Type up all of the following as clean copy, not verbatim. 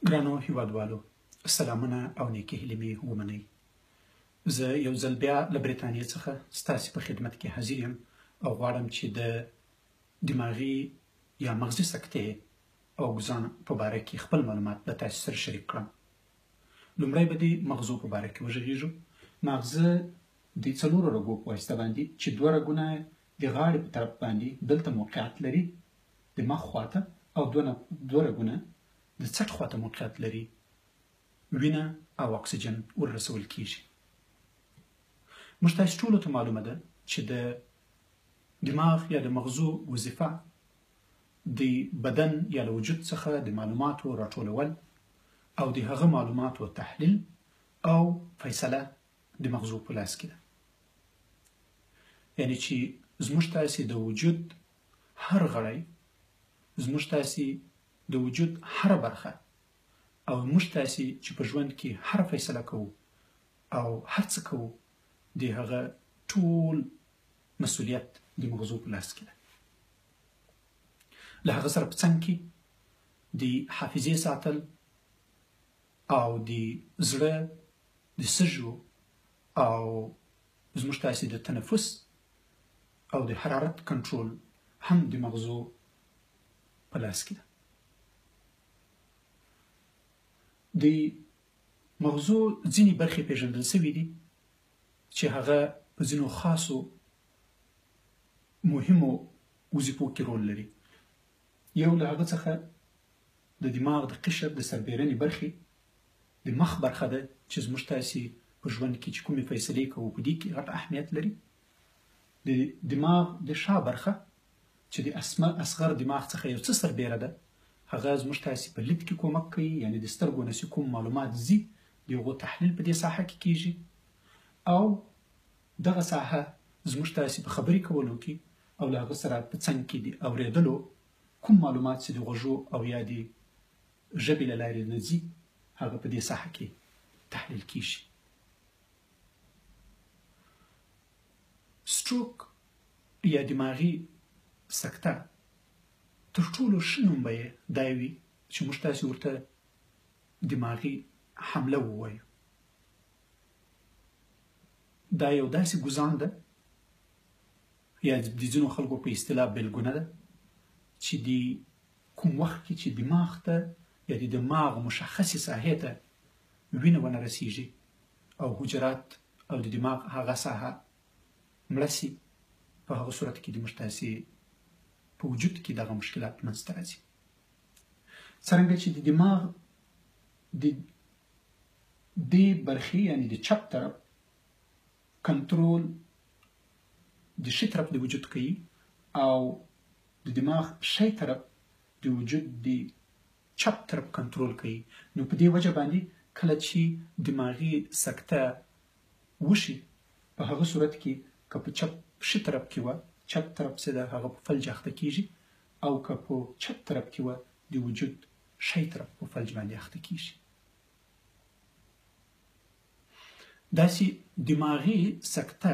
ګرانو هیوادوالو، سلامونه او نیکې هیلې مې ومنئ. زه یو ځل بیا له بریتانیې څخه ستاسې په خدمت کې حاضر یم او غواړم چې د دماغي یا مغزي سکتې او ګوزان په باره کې خپل معلومات له تاسې سره شریک کړم. لومړی به د مغزو په باره کې وغږیږو. ماغزه د څلورو رګو په واسطه باندې، چې دوه رګونه د غاړې په طرف باندې دلته موقعیت لري د مخ خواته، او دوه رګونه د څټ خواته موقعیت لري، وینه او اکسیجن ور رسول کیږي. موږ تاسو ټولو ته معلومه ده چې د دماغ یا د مغزو وظیفه د بدن یا له وجود څخه د معلوماتو راټولول او د هغه معلوماتو تحلیل او فیصله د مغزو په لاس کې ده. یعنی چې زموږ تاسې د وجود هر غړی، زموږ تاسې د وجود هره برخه، او موږ تاسې چې په ژوند کې هره فیصله کوو او هر څه کوو، د هغه ټول مسؤلیت د مغزو په لاس کې ده. له هغه سره په څنګ کې د حافظې ساتل او د زړه د سږو او زموږ تاسې د تنفس او د حرارت کنټرول هم د مغزو په لاس کې ده. د مغزو ځینې برخې پیژندل شوې دي چې هغه په ځینو خاصو مهمو وظیفو کې رول لري. یو له هغه څخه د دماغ د قشر د سربېرنې برخې د مخ برخه ده چې زموږ تاسې په ژوند کې چې کومې فیصلې کوو په دې کې غټ اهمیت لري. د دماغ د شا برخه چې د اصغر دماغ څخه یو څه سربېره ده، هغه زموږ تاسې په لید کې کومک کوي، یعنی د سترګو نه چې کوم معلومات ځي د هغو تحلیل په دې ساحه کې کیږي، او دغه ساحه زموږ تاسې په خبرې کولو کې او له هغه سره په څنګ کې د اورېدلو کوم معلومات چې د غوږو او یا د ژبې له لارې نه ځي هغه په دې ساحه کې تحلیل کیږي. سټروک یا دماغي سکته تر ټولو ښه نوم به یې دا وي چې موږ تاسې ورته دماغي حمله ووایو. دا یو داسې ګوزان ده یا د ځینو خلکو په اصطلاح بلګونه ده چې د کوم وخت کې چې دماغ ته یا د دماغ مشخصې ساحې ته وینه ونه رسیږي او حجرات او د دماغ هغه ساحه مړه سي، په هغه صورت کې د موږ تاسې په وجود کې دغه مشکلات منځته راځي. څرنګه چې د دماغ د دې برخې یعنی د چپ طرف کنترول د ښي طرف د وجود کوي او د دماغ ښی طرف د وجود د چپ طرف کنترول کوي، نو په دې وجه باندې کله چې دماغي سکته وشي په هغه صورت کې که په چپ ښي طرف کې وه، چپ طرف چې ده هغه په فلج اخته کیږي، او که په چپ طرف کې وه د وجود ښی طرف په فلج باندې اخته کیږي. داسې دماغي سکته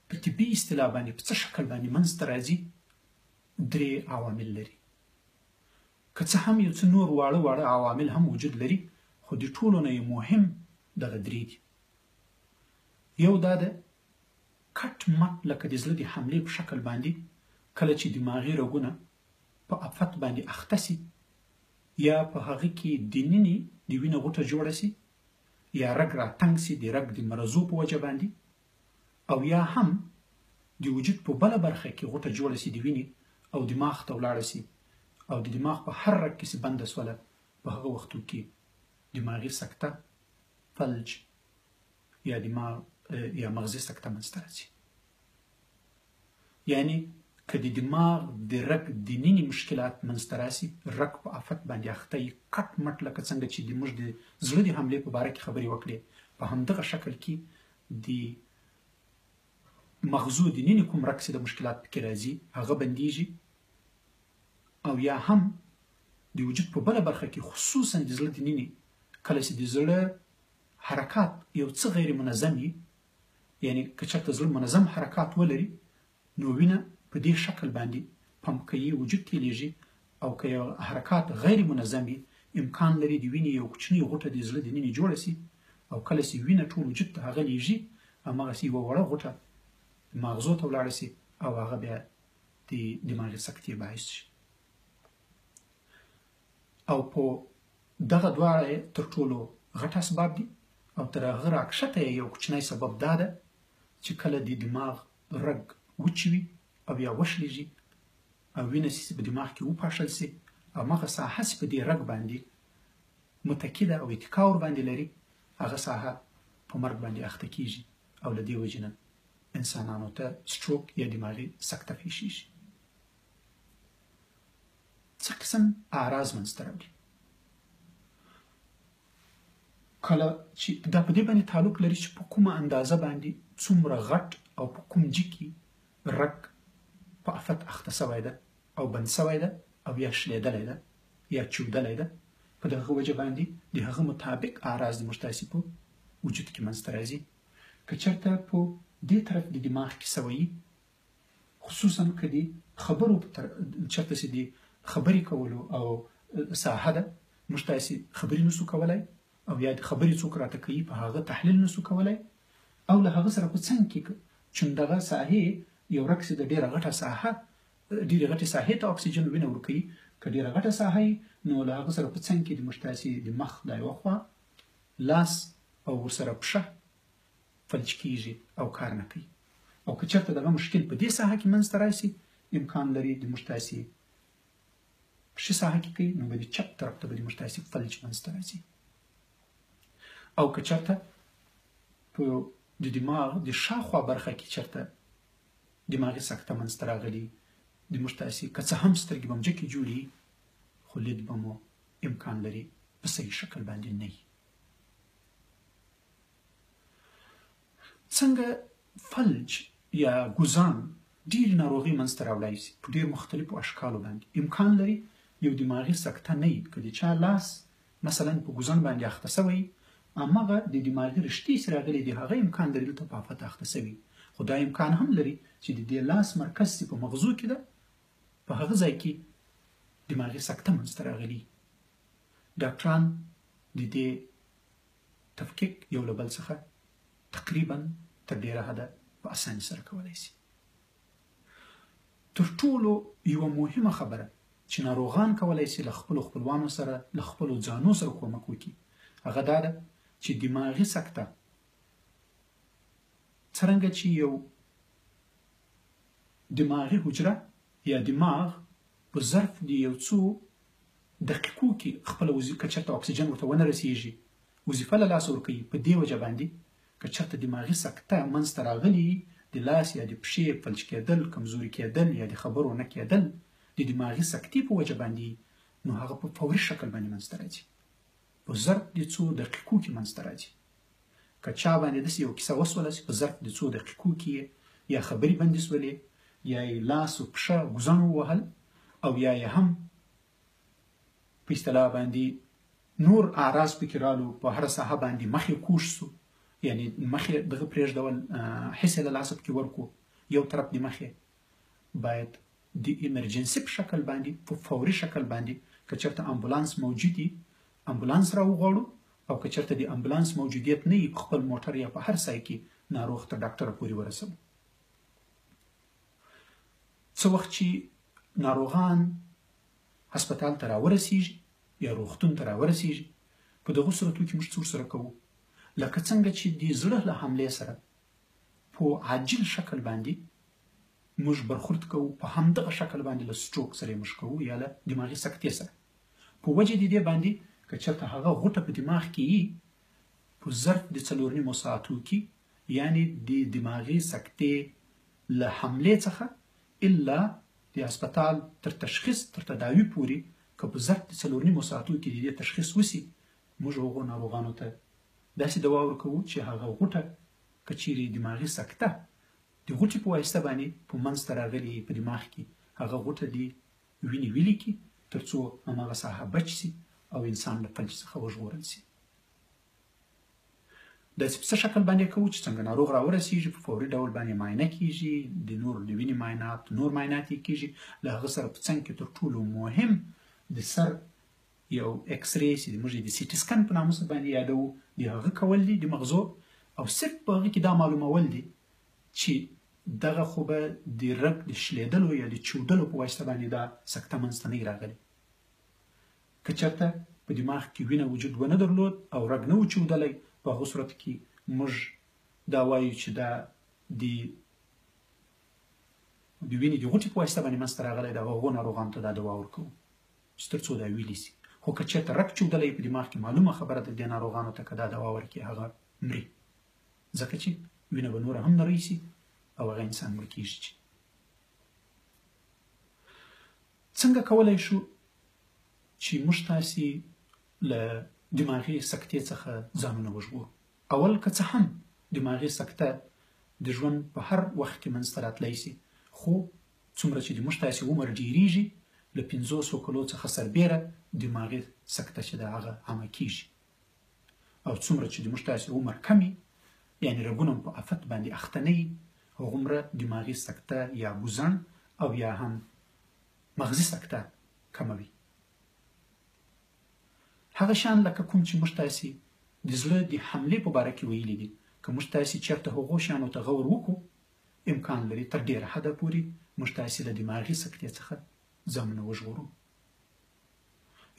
په طبي اصطلاح باندې په څه شکل باندې منځته راځي درې عوامل لري. که څه هم یو څه نور واړه واړه عوامل هم وجود لري، خو د ټولو نه یې مهم دغه درې دي. یو دا ده کټ مټ لکه د زړه د حملې په شکل باندې کله چې دماغي رګونه په افت باندې اخته سي یا په هغه کې د نینې د وینې غوټه جوړه سي یا رګ راتنګ سي د رګ د مرضو په وجه باندې، او یا هم د وجود په بله برخه کې غوټه جوړه سي د وینې او دماغ ته ولاړه سي او د دماغ په هر رګ کې سي بنده سوله، په هغه وختو کې دماغي سکته، فلج یا دماغ یا مغزي سکته منځته راځي. یعنی که د دماغ د رګ د نینې مشکلات منځته راسي، رګ په افت باندې اخته یي، کټ مټ لکه څنګه چې د موږ د زړه د حملې په باره کې خبرې وکړې، په همدغه شکل کې د مغزو د نینې کوم رګ چې د مشکلات پکې راځي هغه بندیږي، او یا هم د وجود په بله برخه کې خصوصا د زړه د نینې کله چې د زړه حرکات یو څه غیر منظم وي، یعنی که چېرته زړه منظم حرکات ولري نو وینه په دې شکل باندې پمپ کوي، وجود ته لیږي، او که یو حرکات غیر منظم وي امکان لري د وینې یو کوچنۍ غوټه د زړه دننې جوړه سي او کله چې وینه ټول وجود ته هغه لیږي، هماغسې یوه وړه غوټه ماغزو ته ولاړه سي او هغه بیا د دماغي سکتې باعث شي. او په دغه دواړه تر ټولو غټ اسباب دي. او تر هغه راکښته یې یو کوچنی سبب دا ده چې کله د دماغ رګ وچ وي او یا وشلیږي او وینه چې په دماغ کې وپاشل سي، هماغه ساحه چې په دې رګ باندې متکي ده او اتکا ورباندې لري، هغه ساحه په مرګ باندې اخته کیږي او له دې وجې نه انسانانو ته سټروک یا دماغي سکته پېښیږي. څه قسم اعراض منځته راوړي؟ کله چې دا په دې باندې تعلق لري چې په کومه اندازه باندې څومره غټ او په کوم جي کې رګ په افت اخته سوی ده او بند سوی ده او یا شلېدلی ده یا چودلی ده، په دغه وجه باندې د هغه مطابق اعراض د موږ تاسې په وجود کې منځته راځي. که چېرته په دې طرف د دماغ کې سوی، خصوصا که د خبرو چېرته چې د خبرې کولو او ساحه ده، موږ تاسې خبرې نسو کولای او یا د خبرې څوک راته کوي په هغه تحلیل نسو کولای، او له هغه سره په څنګ کې چون دغه ساحې یو رګ چې د ډېره غټه ساحه، ډېرې غټې ساحې ته اکسیجن وینه ورکوي، که ډېره غټه ساحه وي نو له هغه سره په څنګ کې د موږ تاسې د مخ دا یوه خوا، لاس او ورسره پښه فلج کیږي او کار نه کوي. او که چېرته دغه مشکل په دې ساحه کې منځته راشي، امکان لري د موږ تاسې ښي ساحه کې کوي نو به د چپ طرف ته به د موږ تاسې فلج منځته راځي. او که چېرته په د دماغ د شاخوا برخه کې چېرته دماغي سکته منځته راغلي، د موږ تاسې که څه هم سترګې به مځکې جوړي، خو لید به مو امکان لري په صحیح شکل باندې نه وي. څنګه فلج یا ګوزڼ ډېرې ناروغۍ منځته راوړای سي په ډېر مختلفو اشکالو باندې. امکان لري یو دماغي سکته نه وي، که د چا لاس مثلا په ګوزڼ باندې اخته سوی، هماغه د دماغي رشتې چې راغلي دي هغه امکان لري دلته په آفت اخته سوي، خو دا امکان هم لري چې د دې لاس مرکز چې په مغزو کې ده په هغه ځای کې دماغي سکته منځته راغلي. ډاکټران د دې تفکیک یو له بل څخه تقریبا تر ډېره حده په اسانۍ سره کولای سي. تر ټولو یوه مهمه خبره چې ناروغان کولای سي له خپلو خپلوانو سره، له خپلو ځانو سره کومک وکړي، هغه دا ده چې دماغي سکته څرنګه چې یو دماغي حجره یا دماغ په ظرف د یو څو دقیقو کې خپله وظیفه، که چېرته اکسیجن ورته ونه رسیږي، وظیفه له لاسه ورکوي. په دې وجه باندې که چېرته دماغي سکته منځته راغلي، د لاس یا د پښې فلج کېدل، کمزوري کېدل یا د خبرو نه کېدل د دماغي سکتې په وجه باندې، نو هغه په فوري شکل باندې منځته راځي، په ظرف د څو دقیقو کې منځته راځي. که چا باندې داسې یو کیسه وسوله چې په ظرف د څو دقیقو کې یې یا خبرې بندې سولې، یا یې لاس او پښه ګوزڼ ووهل، او یا یې هم په اصطلاح باندې نور اعراض پکې رالو، په هره ساحه باندې مخ یې کوږ سو، یعنې مخ یې دغه پرېږدول، حس یې له لاسه پکې ورکو، یو طرف د مخ یې باید د ایمرجنسي په شکل باندې، په فوري شکل باندې که چېرته امبولانس موجود وي امبولانس راوغواړو، او که چېرته د امبولانس موجودیت نه وي په خپل موټر یا په هر ځای کې ناروغ تر ډاکټره پورې ورسوو. څه وخت چې ناروغان هسپتال ته راورسیږي یا روغتون ته راورسیږي، په دغو صورتو کې موږ څه ورسره کوو؟ لکه څنګه چې د زړه له حملې سره په عاجل شکل باندې موږ برخورد کوو، په همدغه شکل باندې له سټروک سره یې موږ کوو یا له دماغي سکتې سره. په وجه د دې باندې که چېرته هغه غوټه په دماغ کې وي، په ظرف د 4.5 ساعتو کې، یعنې د دماغي سکتې له حملې څخه الا د هسپتال تر تشخیص تر تداوي پورې، که په ظرف د 4.5 ساعتو کې د دې تشخیص وسي، موږ هغو ناروغانو ته داسې دوا ورکوو چې هغه غوټه که چیرې دماغي سکته د غوټې په واسطه باندې په منځ ته راغلي په دماغ کې، هغه غوټه د وینې ویلي کړي تر څو هماغه ساحه بچ سي او انسان له فلج څخه وژغورل سي. داسې په څه شکل باندې کوو چې څنګه ناروغ راورسیږي په فوري ډول باندې معاینه کیږي، د نور د وینې معاینات نور معاینات یې کیږي. له هغه سره په څنګ کې تر ټولو مهم د سر یو ایکس ری چې موږ یې د سي ټي سکن په نامه باندې یادوو، د هغه کول دي د مغزو، او صرف په هغه کې دا معلومول دي چې دغه خو به د رګ د شلېدلو یا د چودلو په واسطه باندې دا سکته منځته نه راغلې. که چېرته په دماغ کې وینه وجود ونه درلود او رګ نه و چودلی، په هغه صورت کې موږ دا وایو چې دا د وینې د غوټې په واسطه باندې منځته راغلی ده، او هغو ناروغانو ته دا دوا ورکوو چې تر څو دا ویلي سي. خو که چېرته رګ چودلی په دماغ کې، معلومه خبره ده دې ناروغانو ته که دا دوا ورکړي هغه مري، ځکه چې وینه به نوره هم نرۍ سي او هغه انسان مړ کېږي. چې څنګه کولی شو چې موږ تاسې له دماغي سکتې څخه ځانونه وژغورو؟ اول، که څه هم دماغي سکته د ژوند په هر وخت کې منځته راتلی سي، خو څومره چې د موږ تاسې عمر ډیریږي، له 50 کلو څخه سربیره دماغي سکته چې ده هغه عامه کیږي، او څومره چې د موږ تاسې عمر کمي، یعنې رګونه په افت باندې اخته نه وي، هغومره دماغي سکته یا ګوزڼ او یا هم مغزي سکته کموي. هغه شان لکه کوم چې موږ تاسې د زړه د حملې په باره کې ویلي دي، که موږ تاسې چېرته هغو شیانو ته غور وکړو، امکان لري تر ډېره حده پورې موږ تاسې له دماغي سکتې څخه ځانونه وژغورو.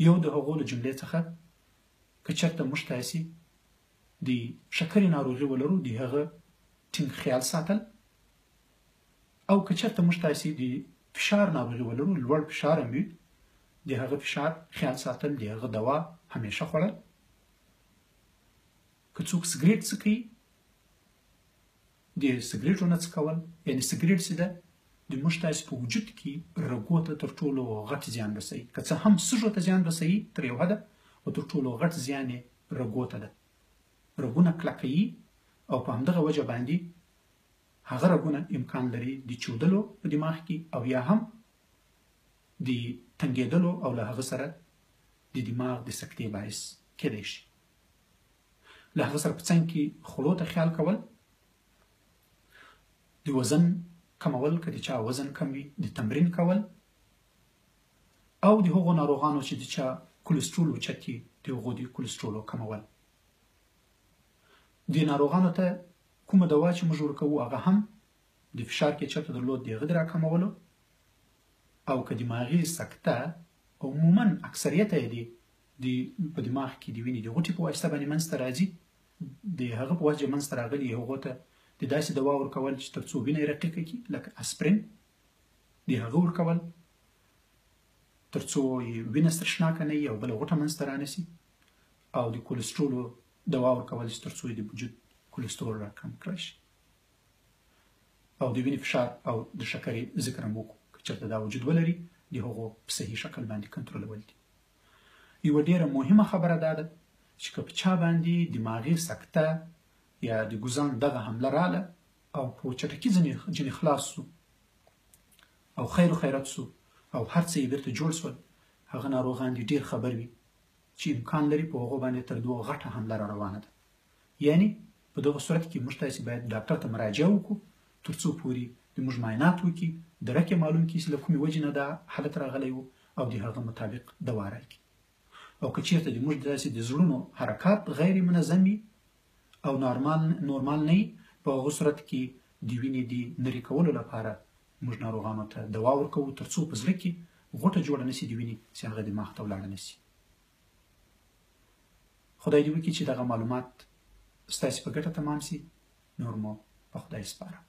یو د هغو له جملې څخه که چېرته موږ تاسې د شکرې ناروغي ولرو، د هغه ټینګ خیال ساتل، او که چېرته موږ تاسې د فشار ناروغي ولرو، لوړ فشار هم وي، د هغه فشار خیال ساتل، د هغه دوا همیشه خوړل. که څوک سګریټ څکوي، د سګریټو نه څکول، یعنې سګریټ چې ده د موږ تاسې په وجود کې رګو ته تر ټولو غټ زیان رسوي. که څه هم سږو ته زیان رسوي تر یو حده، خو تر ټولو غټ زیان یې رګو ته ده. رګونه کلکوي او په همدغه وجه باندې هغه رګونه امکان لري د چودلو په دماغ کې او یا هم د تنګېدلو او له هغه سره د دماغ د سکتې باعث کېدای شي. له هغه سره په څنګ کې خوړو ته خیال کول، د وزن کمول که د چا وزن کم وي، د تمرین کول، او د هغو ناروغانو چې د چا کولسټرول اوچت وي د هغو د کولسټرولو کمول. د ناروغانو ته کومه دوا چې موږ ورکوو هغه هم د فشار کې چېرته درلود د هغه د راکمولو، او که دماغي سکته عموما اکثریت یې د په دماغ کې د وینې د غوټې په واسطه باندې منځته راځي، د هغه په وجه منځته راغلي، هغو ته د داسې دوا ورکول چې تر څو وینه یې رقیقه کړي، لکه اسپرین د هغه ورکول تر څو یې وینه سترشناکه نه وي او بله غوټه منځته رانه سي، او د کولسټرولو دوا ورکول چې تر څو یې د وجود کولسټرول راکم کړای شي، او د وینې فشار او د شکرې ذکر هم وکړو که چېرته دا وجود ولري د هغو په صحیح شکل باندې کنټرولول دي. یوه ډېره مهمه خبره دا ده چې که په چا باندې دماغي سکته یا د ګوزڼ دغه حمله راله او په چټکي ځینې خلاص سو او خیر و خیرت سو او هر څه یې بیرته جوړ سول، هغه ناروغان دې ډېر خبر وي چې امکان لري په هغو باندې تر دوه غټه حمله را روانه ده. یعنې په دغه صورت کې موږ تاسې باید ډاکټر ته مراجعه وکړو تر څو پورې د موږ معاینات وکړي، درک یې معلوم کړي چې له کومې وجې نه دا حالت راغلی و او د هغه مطابق دوا راکړي. او که چېرته د موږ داسې د زړونو حرکات غیر منظم وي او نورمال نه وي، په هغه صورت کې د وینې د نري کولو لپاره موږ ناروغانو ته دوا ورکوو تر څو په زړه کې غوټه جوړه نه سي د وینې چې هغه دماغ ته ولاړه نه سي. خدای دې وکړي چې دغه معلومات ستاسې په ګټه تمام سي. نور مو په خدای سپارم.